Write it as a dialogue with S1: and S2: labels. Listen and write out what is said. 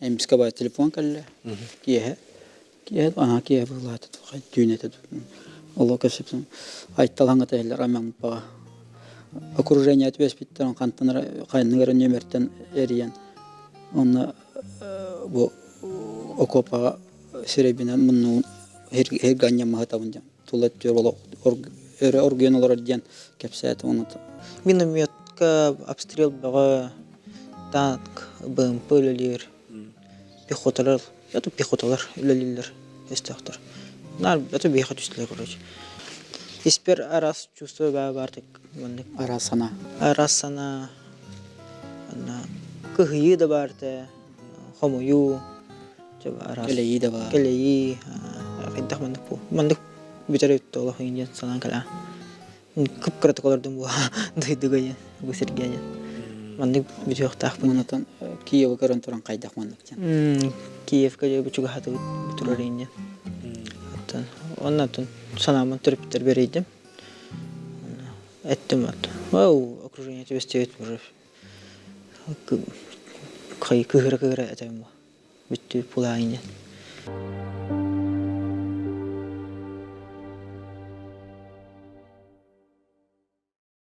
S1: Эмискэ баар телефон кэллэ. Киэһэ. Киэһэ аһаа киэһэ быһыылаата түүн этэ олох кэпсэппитим Айталаҥҥа тэһэллэр Аммапаҕа окружение түбэспиттэр хантан эрэ ханнык эрэ нүөмэртэн эрийэн онно бу окуопаҕа сирэйбинэн муннубун иһиргэ анньаммаһытабын диэн тула өттүгэр олох өрө оргуйан олорор диэн кэпсээтэ уонна
S2: Минометка обстрел бөҕө, танк, БМП үлэлиир, пехоталар это пехоталар үлэлииллэр өстөөхтөр. Наар это биһиэхэ түстүлэр короче. Испэр араас чувство баа баартык маннык.
S1: Араас санаа.
S2: Араас санаа. Анна кыһыйыы да баар этэ, хомуйуу, араас.
S1: Кэлэйии да баар.
S2: Кэлэйии, хайдах маннык бу. Маннык бүтэр эбит олох диэн санаан кэлээ. Кып-кыратык олордум бу дойдуга диэн, бу сиргэ диэн. Маннык бүтүөхтаахпын.
S1: Онтон Киевы көрөн туран хайдах маннык диэн.
S2: Киевка дьэ чугаһатыбыт турар диэн. Оттон онно оттон санааммын төрөппүттэр бэрийдим. Эттим оттон. Оу, окружение түбэстибит уже. Кыһыра-кыһыра этэм бу. Бүттүбүт пулаайын диэн.